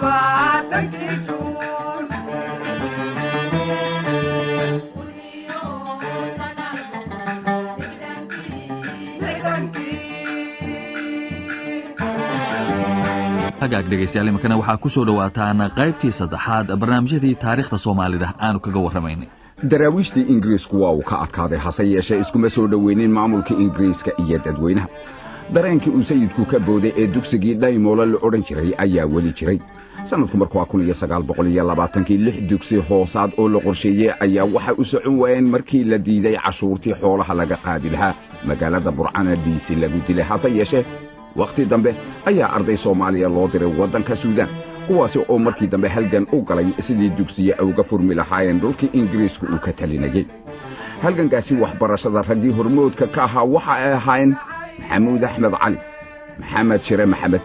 22-kii Juun. 60-kii. Hagaag dhegaystayaal, iminkana waxaa ku soo dhowaataan qaybtii saddexaad barnaamijyadii taariikhda Soomaalida aanu kaga warramaynay. Daraawiishtii Ingiriisku waa uu ka adkaaday, hase yeeshee iskuma soo dhoweynin maamulka Ingiriiska iyo dadweynaha. Dareenkii uu sayidku ka booday ee dugsigii Dhaymoole la odhan jiray ayaa weli jiray. Sannadku markuu 1920-kii, lix dugsi hoosaad oo la qorsheeyey ayaa waxa u socon waayeen markii la diiday cashuurtii xoolaha laga qaadi lahaa. Magaalada Burcana Dhiisi lagu dilay. Hase yeeshee wakhti dambe ayaa arday Soomaaliya loo diray waddanka Suudaan, kuwaasi oo markii dambe halgan u galay sidii dugsiye ay uga furmi lahaayeen dhulkii Ingiriisku uu ka talinayey. Halgankaasi waxbarashada raggii hormoodka ka ahaa waxa ay ahaayeen Maxamuud Axmed Cali, Maxamed Shire Maxamed,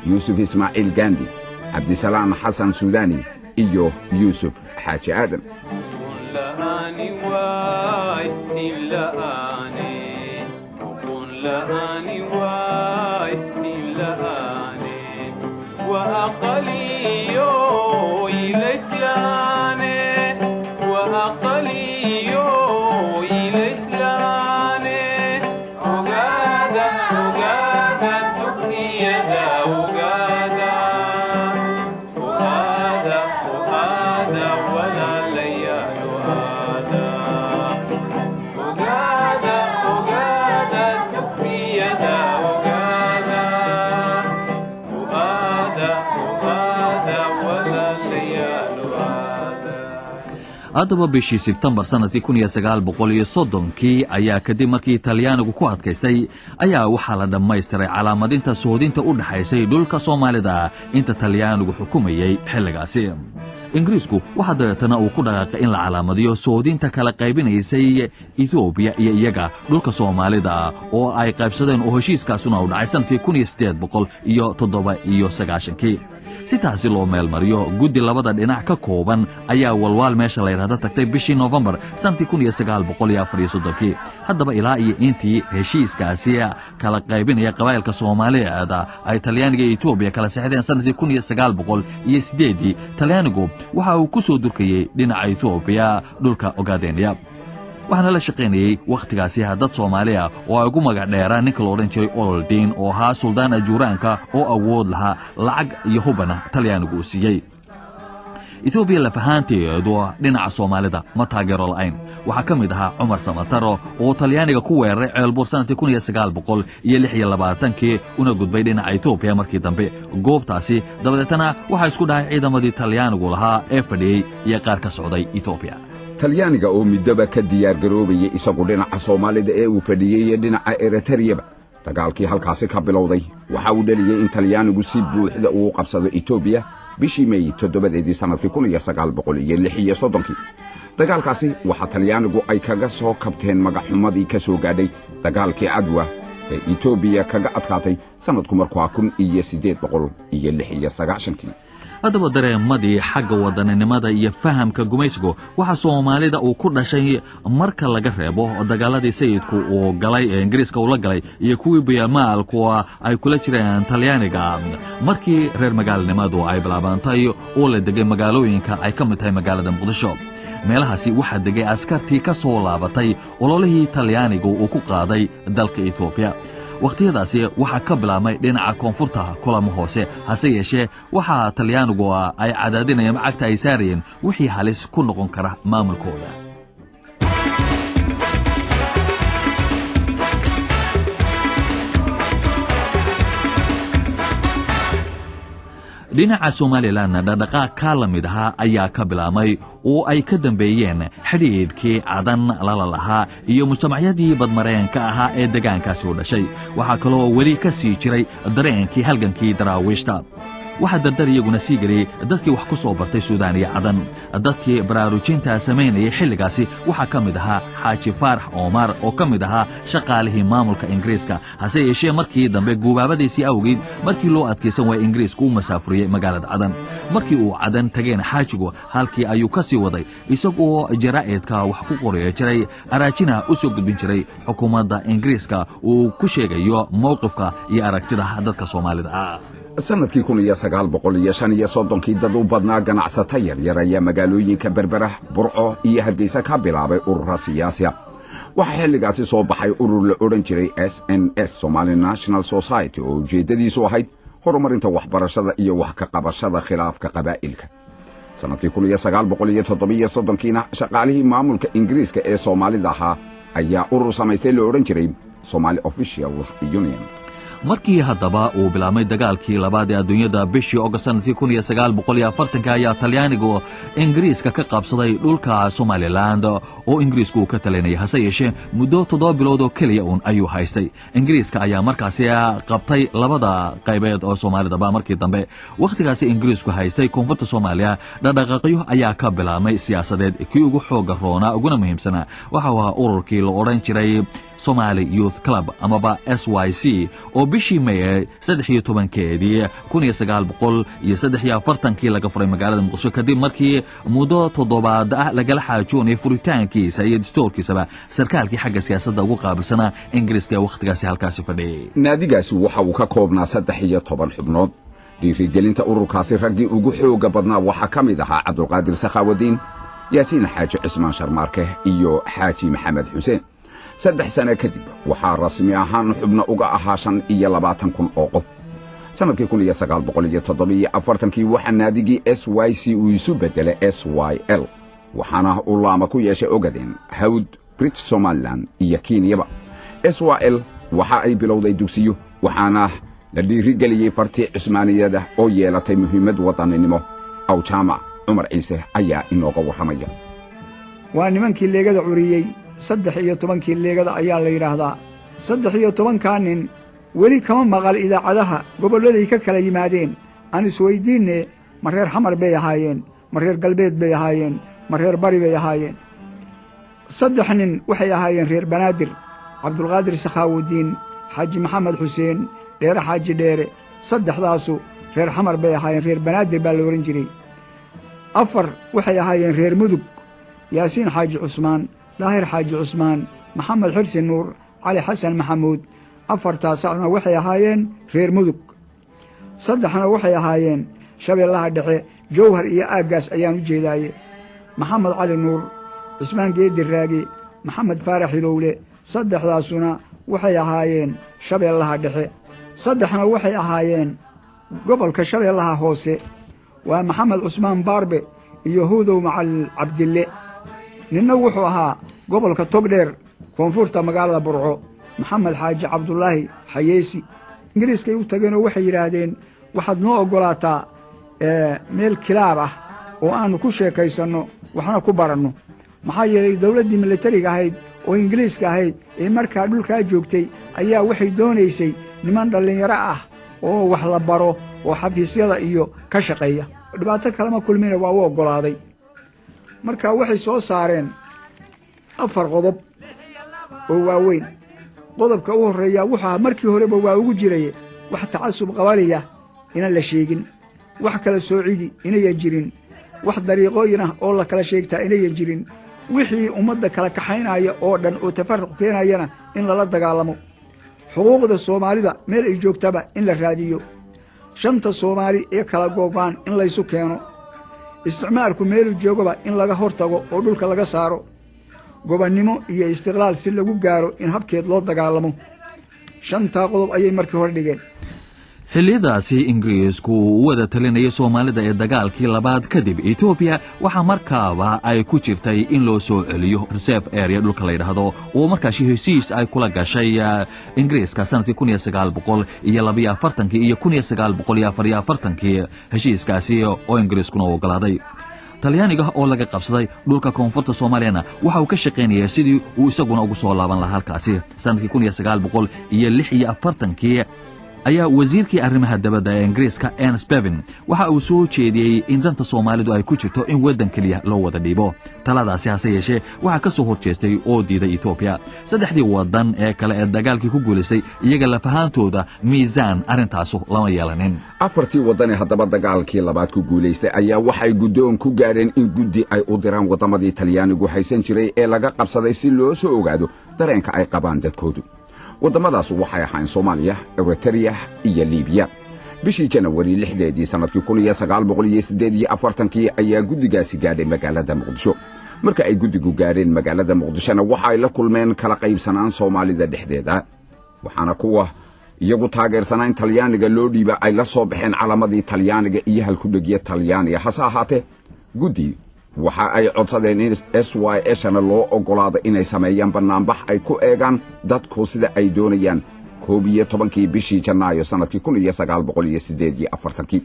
Yuusuf Ismaaciil Gandhi, Cabdisalaan Xasan Suudaani iyo Yuusuf Xaaji Aadan. La'aani waay iftiin la'aane, aqoon la'aani waay iftiin la'aane, waa aqaliyo ilays la'aane, waa aqaliyo ilays la'aane. Ogaada, ogaada dugsiyada, ogaada, ogaada, ogaada walaalayaal, ogaada, ogaada, ogaada dugsiyada, ogaada, ogaada, ogaada walaalayaal, ogaada. Haddaba bishii Sebtembar sanadkii 1930-kii ayaa, kadib markii Talyaanigu ku adkaystay, ayaa waxaa la dhammaystiray calaamadinta soodinta u dhexaysay dhulka Soomaalida inta Talyaanigu xukumayey xilligaasi. Ingiriisku waxaa dabeetana uu ku dhaqaaqay in la calaamadiyo soodinta kala qaybinaysay Etoobiya iyo iyaga dhulka Soomaalida oo ay qaybsadeen, oo heshiiskaasuna uu dhacay sanadkii 1897-kii. Si taasi loo meelmariyo, guddi labada dhinac ka kooban ayaa Walwaal meesha la yidhahda tagtay bishii Noofembar sanadkii 1934-kii. Haddaba ilaa iyo intii heshiiskaasi kala qaybinaya qabaa'ilka Soomaaliyeed ay Talyaaniga iyo Etoobiya kala sexdeen sanadkii 1908-dii, Talyaanigu waxa uu ku soo durkayey dhinaca Etoobiya, dhulka Ogaadenya. Waxaana la shaqaynayey wakhtigaasi dad Soomaaliya oo ay ugu magac dheeraan ninka la odhan jiray Ololdiin, oo ahaa suldaan ajuuraanka oo awood lahaa, lacag iyo hubana Talyaanigu uu siiyey. Etoobiya lafahaanteedu dhinaca Soomaalida ma taageero la'ayn. Waxaa ka mid ahaa Cumar Samataro oo Talyaaniga ku weeraray Ceelbuur sanadkii 1926-kii, una gudbay dhinaca Etoobiya markii dambe. Goobtaasi dabadeetana waxaa isku dhahay ciidamadii Talyaanigu lahaa ee fadhiyey iyo qaar ka socday Etoobiya. Talyaaniga oo middoba ka diyaargaroobayay isagu dhinaca Soomaalida ee uu fadhiyey iyo dhinaca Eretariyaba, dagaalkii halkaasi ka bilowday waxa uu dheliyey in Talyaanigu si buuxda uu qabsado Etoobiya bishii Mey 7-deedii sannadkii 1936-kii. Dagaalkaasi waxaa Talyaanigu ay kaga soo kabteen magaxxumadii ka soo gaadhay dagaalkii Cadwa ee Etoobiya kaga adkaatay sannadku markuu 1896-kii. Haddaba dareemadii xagga wadaninimada iyo fahamka gumaysigu waxaa Soomaalida uu ku dhashay, marka laga reebo dagaaladii sayidku uu galay ee Ingiriiska uu la galay iyo kuwii biyamaalku ay kula jireen Talyaaniga, markii reer magaalnimadu ay bilaabantay oo la degay magaalooyinka ay ka mid tahay magaalada Muqdisho. Meelahaasi waxaa degay askartii ka soo laabatay ololihii Talyaaniga uu ku qaaday dalka Etoobiya. Wakhtiyadaasi waxaa ka bilaabmay dhinaca koonfurta kulamo hoose. Hase yeeshee waxaa Talyaanigu ay cadaadinayeen, cagta ay saarayeen wixii halis ku noqon kara maamulkooda. Dhinaca Somalilanna dhaqdhaqaaq kaa la mid ahaa ayaa ka bilaabmay oo ay ka dambeeyeen xidhiidhkii Cadan lala lahaa iyo mujtamacyadii badmareenka ahaa ee degaankaasi u dhashay. Waxaa kaloo weli ka sii jiray dareenkii halgankii Daraawiishta. Waxaa dardar iyaguna sii geliyey dadkii wax ku soo bartay Suudaan iyo Cadan. Dadkii baraarujinta samaynayay xilligaasi waxaa ka mid ahaa Xaaji Faarax Oomar oo ka mid ahaa shaqaalihii maamulka Ingiriiska. Hase yeeshee markii dambe guubaabadiisii awgeed, markii loo adkaysan waaya, Ingiriiska u masaafuriyey magaalada Cadan. Markii uu Cadan tageen, xaajigu halkii ayuu ka sii waday, isagoo jaraa'idka wax ku qoraya jiray, araajina u soo gudbin jiray xukuumadda Ingiriiska uu ku sheegayo mowqifka iyo aragtida dadka Soomaalida ah. Sannadkii 1935-kii, dad u badnaa ganacsato yaryar ayaa magaalooyinka Berbera, Burco iyo Hargeysa ka bilaabay urura siyaasiya. Waxaa xilligaasi soo baxay urur la odhan jiray SNS, Somali National Society, oo ujeeddadiisu ahayd horumarinta waxbarashada iyo wax ka qabashada khilaafka qabaa'ilka. Sannadkii 1937-kiina shaqaalihii maamulka Ingiriiska ee Soomaalida ahaa ayaa urur samaystay la odhan jiray Somali Official Union. Markii haddaba uu bilaabmay dagaalkii labaad ee adduunyada bishii Ogost sanadkii 1940-ka, ayaa Talyaanigu Ingiriiska ka qabsaday dhulka Somaliland oo Ingiriisku uu ka talinayay. Hase yeeshee, muddo 7 bilood oo keliya uun ayuu haystay. Ingiriiska ayaa markaasi qabtay labada qaybeed oo Soomaalidaba. Markii dambe, wakhtigaasi Ingiriisku haystay koonfurta Soomaaliya, dhaqdhaqaaqyo ayaa ka bilaabmay siyaasadeed. Kii ugu xooga roonaa uguna muhiimsanaa waxa uu ahaa ururkii la odhan jiray Somali Youth Club amaba SYC, oo bishii May 13-keedii 1943-kii laga furay magaalada Muqdisho, kadib markii muddo toddobaad ah lagala xaajoonayay furitaankiisa iyo distoorkiisaba sarkaalkii xagga siyaasadda ugu qaabilsanaa Ingiriiska ee wakhtigaasi halkaasi fadhiyey. Naadigaasi waxa uu ka koobnaa 13 xubnood. Dhiirigelinta ururkaasi raggii ugu xoogga badnaa waxaa ka mid ahaa Cabdulqaadir Sakhaawadiin, Yaasiin Xaaji Cismaan Sharmaarke iyo Xaaji Maxamed Xuseen. 3 sano kadib waxaa rasmi ahaan xubno uga ahaa 25,000 oo qof. Sannadkii 1947-kii waxaa naadigii SYC uu isu beddelay SYL, waxaana uu laama ku yeeshay Ogaden, Hawd, British Somaliland iyo Kenyaba. SYL waxa ay bilowday dugsiyo, waxaana la dhiirigeliyey fartii Cusmaaniyada oo yeelatay muhiimad waddaninimo. Awjaamac Cumar Ciise ayaa inooga warramaya. Waa nimankii leegada curiyey. 13-kii leegada ayaa la yidhaahdaa. 13-kaa nin weli kama maqal idaacadaha gobolladay ka kala yimaadeen. Aan isweyddiinne, ma reer Xamar bay ahaayeen, ma reer galbeed bay ahaayeen, ma reer bari bay ahaayeen? Saddex nin waxay ahaayeen reer Banaadir: Cabdulqaadir Sakhaawudiin, Xaaji Maxamed Xuseen, Dheere Xaaji Dheere. Saddexdaasu reer Xamar bay ahaayeen, reer Banaadir baa la odhan jiray. Afar waxay ahaayeen reer Mudug: Yaasiin Xaaji Cusmaan, Daahir Xaaji Cusmaan, Maxamed Xirsi Nuur, Cali Xasan Maxamuud. Afartaasna waxay ahaayeen reer Mudug. Saddexna waxay ahaayeen Shabeellaha Dhexe, Jowhar iyo aaggaas ayaan u jeedaaye: Maxamed Cali Nuur, Cismaan Geedi Raage, Maxamed Faarax Hilowle. Saddexdaasuna waxay ahaayeen Shabeellaha Dhexe. Saddexna waxay ahaayeen gobolka Shabeellaha Hoose, waa Maxamed Cusmaan Baarbe iyo Hudow Macalin Cabdille. Ninna wuxuu ahaa gobolka Togdheer, koonfurta magaalada Burco, Maxamed Xaaji Cabdulaahi Xayeesi. Ingiriiskay u tageenoo waxay yidhaahdeen: "Waxaad noo oggolaataa meel club ah oo aannu ku sheekaysanno, waxna ku baranno." Maxaa yeelay, dawladdii milatariga ahayd oo Ingiliiska ahayd ee markaa dhulkaa joogtay ayaa waxay doonaysay niman dhallinyaro ah oo wax la baro oo xafiisyada iyo ka shaqeeya. Dhibaato kalema kulmina, waa u oggolaaday. Marka waxay soo saareen afar qodob oo waaweyn. Qodobka u horreeya wuxuu ahaa, markii horeba waa ugu jiraye, wax tacasub qabaliya inaan la sheegin, wax kala soocidi inayan jirin, wax dariiqooyin ah oo la kala sheegtaa inayan jirin, wixii ummadda kala kaxaynaya oo dhan oo tafarruq keenayana in lala dagaalamo, xuquuqda Soomaalida meel ay joogtaba in la raadiyo, shanta Soomaali ee kala googo'an in laysu keeno, isticmaalku meelu joogaba in laga hor tago oo dhulka laga saaro, gobonnimo iyo istiqlaal si lagu gaaro in habkeed loo dagaalamo. Shantaa qodob ayay markii hore dhigeen. Xilliyadaasi Ingiriisku uu u wada talinayay Soomaalida ee dagaalkii labaad kadib, Etoobiya waxaa markaaba ay ku jirtay in loo soo celiyo reserve area dhulka la yidhaahdo, oo markaasi heshiis ay kula gashay Ingiriiska sanadkii 1942-kii iyo 1944-kii, heshiiskaasi oo Ingiriiskuna ogolaaday. Talyaaniga oo laga qabsaday dhulka koonfurta Soomaaliyana waxa uu ka shaqaynayay sidii uu isaguna ugu soo laaban lahaa halkaasi. Sanadkii 1946-kii ayaa wasiirkii arrimaha dabadda ee Ingiriiska, Ernest Bevin, waxa uu soo jeediyey in danta Soomaalidu ay ku jirto in waddan keliya loo wada dhiibo. Taladaasi, hase yeeshee, waxaa ka soo hor jeestay oo diiday Etoobiya. Saddexdii waddan ee kale ee dagaalkii ku guulaystay, iyaga lafahaantooda miisaan arrintaasu lama yeelanin. Afartii waddan ee haddaba dagaalkii labaad ku guulaystay ayaa waxay guddoon ku gaadheen in guddi ay u diraan waddamadii Talyaanigu haysan jiray ee laga qabsaday, si loo soo ogaado dareenka ay qabaan dadkoodu. Waddamadaas waxay ahayn Soomaaliya, Eritreya iyo Liibiya. Bishii Janawari 6-deedii sannadkii 1948-kii ayaa guddigaasi gaadhay magaalada Muqdisho. Marka ay guddigu gaadheen magaalada Muqdishona, waxa ay la kulmeen kala qaybsanaan Soomaalida dhexdeeda, waxaana kuwa iyagu taageersanaa in Talyaaniga loo dhiiba ay la soo baxeen calamadii Talyaaniga iyo halkudhegya Talyaaniga. Hase ahaatee, guddi waxa ay codsadeen in SYL-shana loo oggolaado inay sameeyaan bannaanbax ay ku eegaan dadku sida ay doonayaan, 11-kii bishii Janaayo sannadkii 1948-kii.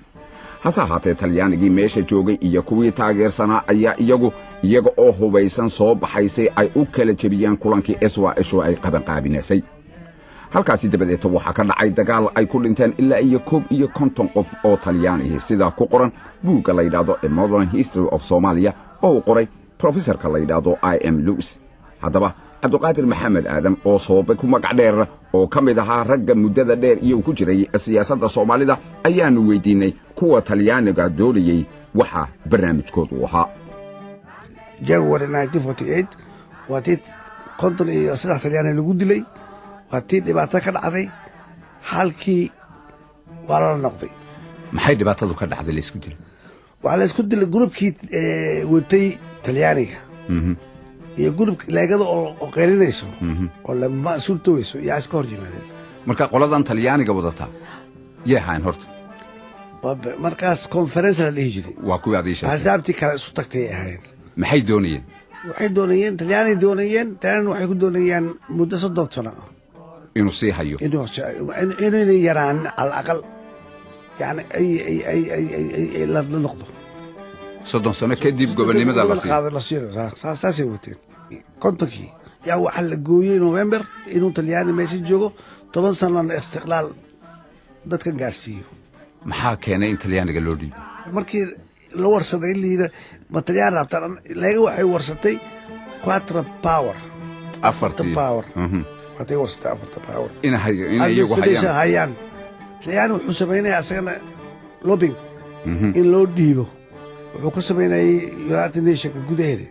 Hase ahaatee, Talyaanigii meesha joogay iyo kuwii taageersanaa ayaa iyagu iyaga oo hubaysan soo baxaysay ay u kala jebiyaan kulankii SYL ay qabanqaabinaysay. Halkaasi dabadeeta waxaa ka dhacay dagaal ay ku dhinteen ilaa iyo 51 qof oo Talyaanihi, sidaa ku qoran buugga la yidhaahdo A Modern History of Somalia oo uu qoray professorka la yidhaahdo I. M. Lewis. Haddaba, Cabdiqaadir Maxamed Aadan oo Soobe ku magac dheer, oo ka mid ahaa ragga muddada dheer iyo ku jiray siyaasadda Soomaalida, ayaannu weydiinnay kuwa Talyaaniga doonayey waxa barnaamijkoodu ahaa. January 1948 waa tii 53 Talyaani lagu dilay, waa tii dhibaato ka dhacday. Halkii waa lala noqday. Maxay dhibaatadu ka dhacday laysku dilay? Waxaa la isku dilay gurubkii watay Talyaaniga iyo gurubka Leegada oo qaylinayso oo lama suurtoweyso yaa iska hor yimaadeen. Marka qoladan Talyaaniga wadataa yay ahayn horta? Markaas conference la dhihi jiray. Waa kuwii aad ii sheegtay. Axsaabtii kale isu tagtay ay ahayn. Maxay doonayeen? Waxay doonayeen, Talyaanay doonayeen. Talyaani waxay ku doonayaan muddo 30 sano ah. Inuu sii hayo. Inayna yaraan cala aqal, yani ay la noqdo. 30 sano kadib gobonnimada la siiyo. La siiyo, saasay wateen. 50-kii yaa waxaa la gooyey November inuu Talyaani meesha joogo, 10 sanana istiqlaal dadkan gaarsiiyo. Maxaa keenay in Talyaaniga loo dhiibo? Markii la warsaday in layidhi ma Talyaan rabtaan, Leega waxay warsatay quattro power. Afartii power waatay warsatay, afarta power. In iyagu hayaan. Hayaan. Talyaani wuxuu samaynaya asagana lobbying in loo dhiibo wuxuu ka samaynayay United Nationka gudaheeda.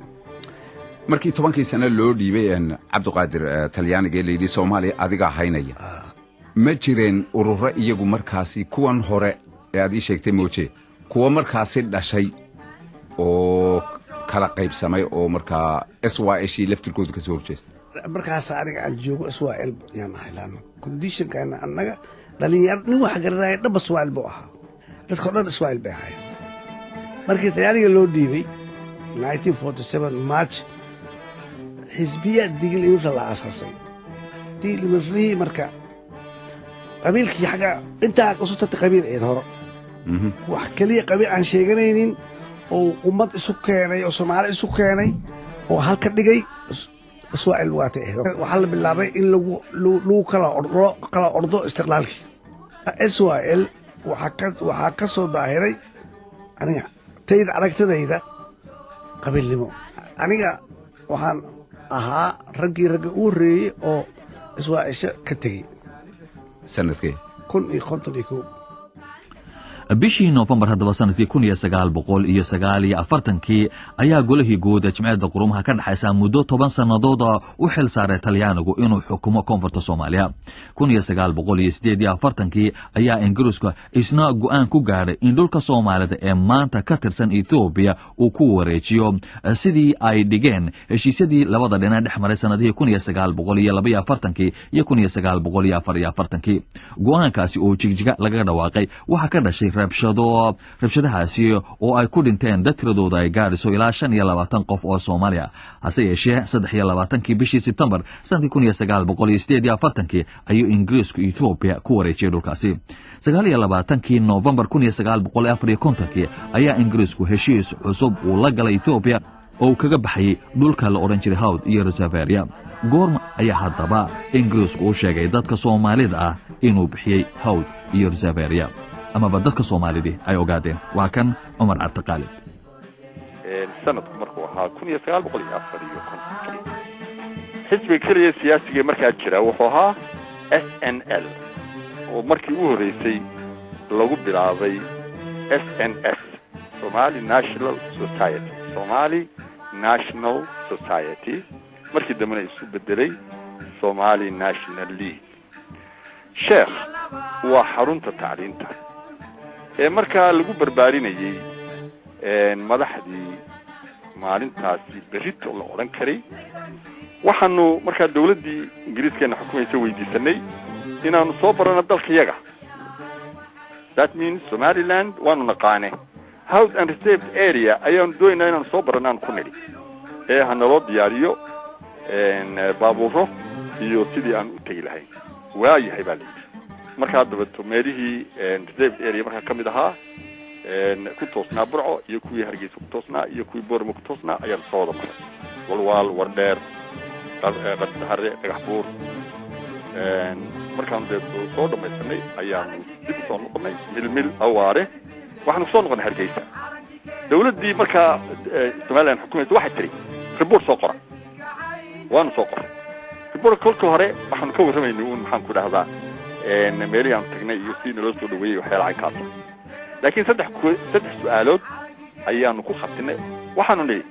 Markii 10-kii sano loo dhiibay Cabdiqaadir Talyaaniga ee layidhi Soomaaliya adigaa haynaya, ma jireen ururo iyagu markaasi kuwan hore ee aad ii sheegtay mooje, kuwa markaasi dhashay oo kala qaybsamay oo markaa SYL laftirkooda ka soo horjeestay? Markaas aniga aan joogo SYL yaan ahay, laana conditionkana annaga dhalinyaro nin wax garanaya dhanba SYL buu ahaa. Dadka o dhan SYL bay ahaayeen. Markii Talyaaniga loo dhiibay 1947 March, xisbiya Digil Imirta la aasaasay. Digil Imirlihii marka qabiilkii xagga intaa isu tagtay qabiil eed horo, wax keliya qabiil aan sheeganaynin oo ummad isu keenay oo Soomaali isu keenay oo halka dhigay SYL waatay ahayd. Waxaa la bilaabay in lagu kala loo kala ordo istiqlaalkii. SYL waxaa ka soo daahiray aniga tayda aragtidayda qabiilnimo. Aniga waxaan ahaa raggii ragga u horreeyey oo SYL-sha ka tegey. Sanadkee? 1051. Bishii Noofembar haddaba sanadkii 1949-kii ayaa golihii guud ee Jimciyadda Qurumaha ka dhexaysa muddo 10 sannadood u xil saaray Talyaanigu inuu xukumo koonfurta Soomaaliya. 1948-kii ayaa Ingiriisku isna go-aan ku gaadhay in dhulka Soomaalida ee maanta ka tirsan Etoobiya uu ku wareejiyo, sidii ay dhigeen heshiisyadii labada dhinac dhex maray sanadihii 1942-kii iyo 1944-kii. Go-aankaasi oo Jigjiga lagaga dhawaaqay waxaa ka dhashay rabshado, rabshadahaasi oo ay ku dhinteen dad tiradooda ay gaadhiso ilaa 25 qof oo Soomaaliya. Hase yeeshee, 23-kii bishii Sebtembar sanadkii 1948-kii ayuu Ingiriisku Etoobiya ku wareejiyey dhulkaasi. 29-kii Noofembar 1954-kii ayaa Ingiriisku heshiis cusub uu la galay Etoobiya oo uu kaga baxayey dhulka la odhan jiray Hawd iyo Resaveria. Goorma ayaa haddaba Ingiriisku u sheegay dadka Soomaalida ah inuu bixiyey Hawd iyo Resaveria, amaba dadka Soomaalidii ay ogaadeen? Waa kan Cumar Cabdiqaalib. Sanadku markuu ahaa 1954-kii, xisbiga keliya siyaasiga markaa jira wuxuu ahaa SNL, oo markii u horreysay lagu bilaabay SNS, Somali National Society, Somali National Society, markii dambena isu bedelay Somali National League. Sheekh waa xarunta tacliinta. Ee markaa lagu barbaarinayey madaxdii maalintaasi berrito la odhan karay. Waxaanu markaa dawladdii Ingiriiskeena xukumaysa weydiisanay inaanu soo barano dalkayaga. That means Somaliland waanu naqaane, Hawd and Reserved Area ayaanu doonaynaa inaanu soo barano aanu ku nidhi, ee ha naloo diyaariyo baabuuro iyo sidii aan u tegi lahayn. Waayahay baa la yidhi. Markaa dabeeto meelihii reserved area markaa ka mid ahaa ku toosnaa Burco iyo kuwii Hargeysa ku toosnaa iyo kuwii Boorama ku toosnaa ayaanu soo wada maray: Walwaal, Wardheer, Qardahare, Dhagax Buur. Markaanu dee soo dhamaysanay ayaanu dib usoo noqonay Milmil, Awaare, waxaanu kusoo noqonay Hargeysa. Dawladdii markaa Somaliland xukumaysa waxay tiri, "Report soo qora." Waanu soo qoray report. Kolka hore waxaanu ka warramaynay uun, maxaan ku dhahdaa, meelihii aanu tagnay iyo sidii naloo soo dhaweeyey, waxyaala caynkaasa. Laakiin saddex su-aalood ayaanu ku khatinay. Waxaanu nidhi,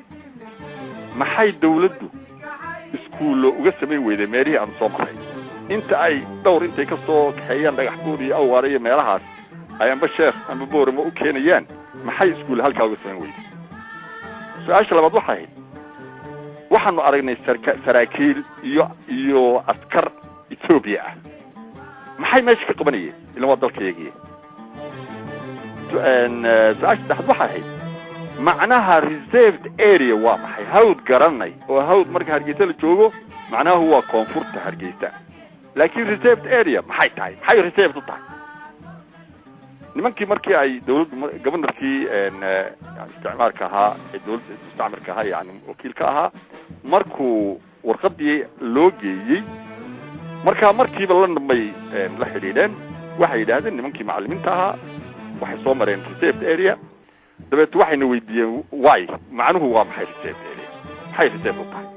maxay dawladdu iskuullo uga samayn weyday meelihii aanu soo marray, inta ay dhowr intay ka soo kaxeeyaan Dhagax Buur iyo Awaare iyo meelahaas ay amba Sheekh amba Boorama u keenayaan? Maxay iskuulle halkaa uga samayn weyday? Su-aasha labaad waxay ahayd, waxaanu aragnay saraakiil iyo askar Etoobiya ah, maxay meesha ka qabanayeen? Ilan waa dalkayagii. Su-aasha saddexaad waxay ahayd, macnaha reserved area waa maxay? Hawd garanay, oo Hawd marka Hargeysa la joogo macnahu waa koonfurta Hargeysa, laakiin reserved area maxay tahay? Maxay reserved u tahay? Nimankii markii ay dawladdu, governorkii isticmaalka ahaa ee dawladda mustacmirka ahaa, yani wakiilka ahaa, markuu warqadii loo geeyey, markaa markiiba London bay la xidhiidheen. Waxay yidhaahdeen, nimankii macallimiinta ahaa waxay soo mareen reserved area. Dabeet waxayna weydiiyeen, why, macnuhu waa maxay reserved area? Maxay reserved u tahay?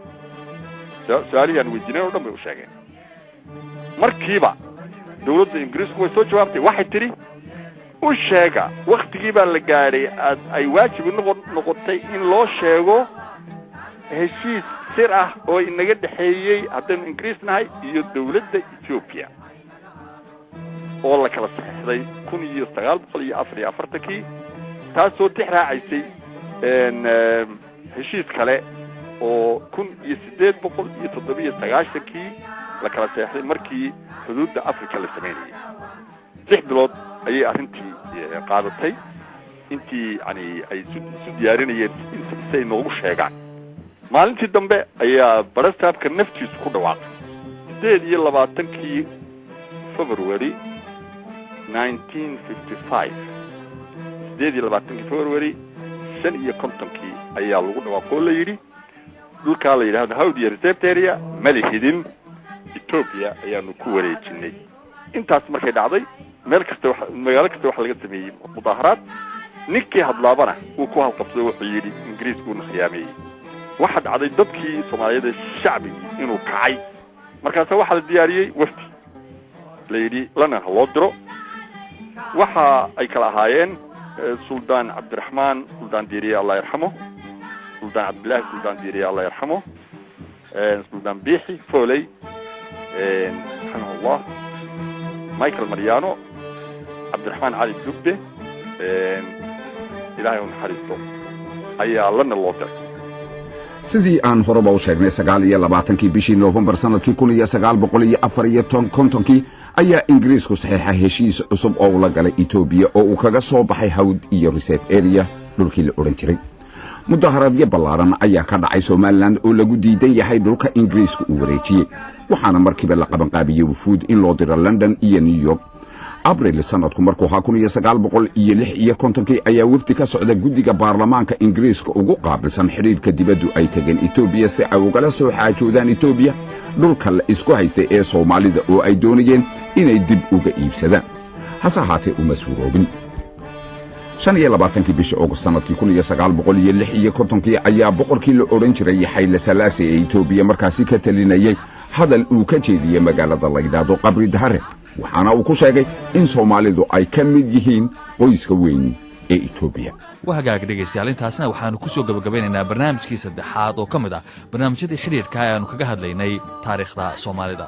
Su-aalihii aan weydiinay o dhan bay u sheegeen. Markiiba dawladda Ingiriisku way soo jawaabtay. Waxay tidhi, u sheega waktigii baa la gaadhay aad ay waajib noqotay in loo sheego heshiis sir ah oo inaga dhexeeyey, haddaynu Ingiriis nahay, iyo dawladda Ethiopia, oo la kala saxeixday 1944-kii, taasoo tix raacaysay heshiis kale oo 1897-kii la kala seexday markii xuduudda Africa la samaynayay. 6 bilood ayay arrintii qaadatay intii yani ay isu diyaarinayeen si ay noogu sheegaan. Maalintii dambe ayaa barasaabka naftiisu ku dhawaaqay, 28-kii February 1955, 28-kii February 55-kii ayaa lagu dhawaaqoo la yidhi, dhulkaa la yidhahdo Hawdiya reserved area ma lihidin, Etoobiya ayaanu ku wareejinay. Intaas markay dhacday, meel kasta, magaalo kasta waxa laga sameeyey mudaaharaad. Ninkii hadlaabana wuu ku halqabsaday, wuxuu yidhi, Ingiriiskuuna khiyaameeyey. Waxa dhacday dadkii Soomaaliyeed ee shacbigii inuu kacay. Markaase waxaa la diyaariyey wafdi la yidhi London ha loo diro. Waxa ay kala ahaayeen Suldaan Cabdiraxmaan Suldaan Diiriye, Allah yarxamo, Suldaan Cabdillaahi Suldaan Diiriye, Allah yarxamo, Suldaan Biixi Foley, raximahullah, Michael Mariano, Cabdiraxmaan Cali Dugbe, Ilaahay u naxariisto, ayaa London loo diray. Sidii aan horeba u sheegnay, 29-kii bishii Noofembar sannadkii 1954-kii ayaa Ingiriisku saxeexay heshiis cusub oo ula galay Etoobiya, oo uu kaga soo baxay Hawd iyo reserve area dhulkii la odhan jiray. Mudaharaadyo ballaaran ayaa ka dhacay Somaliland oo lagu diidan yahay dhulka Ingiriiska uu wareejiyey, waxaana markiiba la qabanqaabiyey wufuud in loo diro London iyo New York. Abril sanadku markuu ahaa 1956-kii ayaa wafdi ka socda guddiga baarlamaanka Ingiriiska ugu qaabilsan xidhiidhka dibaddu ay tageen Etoobiya si ay ugala soo xaajoodaan Etoobiya dhulka la isku haystay ee Soomaalida, oo ay doonayeen inay dib uga iibsadaan. Hase ahaatee uma suuroobin. 25-kii bisha August sannadkii 1956-kii ayaa boqorkii la odhan jiray Xayle Salaase ee Etoobiya markaasi ka talinayey hadal uu ka jeediyey magaalada la yidhaahdo Qabri Dahare, waxaana uu ku sheegay in Soomaalidu ay ka mid yihiin qoyska weyn ee Etoobiya. Waa hagaag, dhegaystayaal, intaasna waxaannu ku soo gabagabeynaynaa barnaamijkii saddexaad oo ka mid ah barnaamijyadii xidhiidhka ee aanu kaga hadlaynay taariikhda Soomaalida.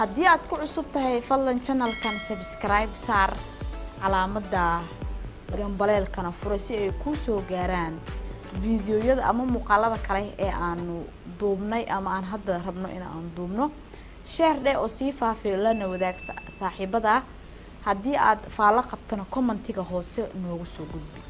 Haddii aad ku cusub tahay, fadlan channelkan subscribe saar, calaamadda gambaleelkana furay si ay kuu soo gaaraan fiidiyoyada ama muuqaalada kale ee aanu duubnay ama aan hadda rabno in aan duubno. Share dheh oo sii faafiyo, lana wadaag saaxiibada. Haddii aad faallo qabtana, commentiga hoose noogu soo gudbi.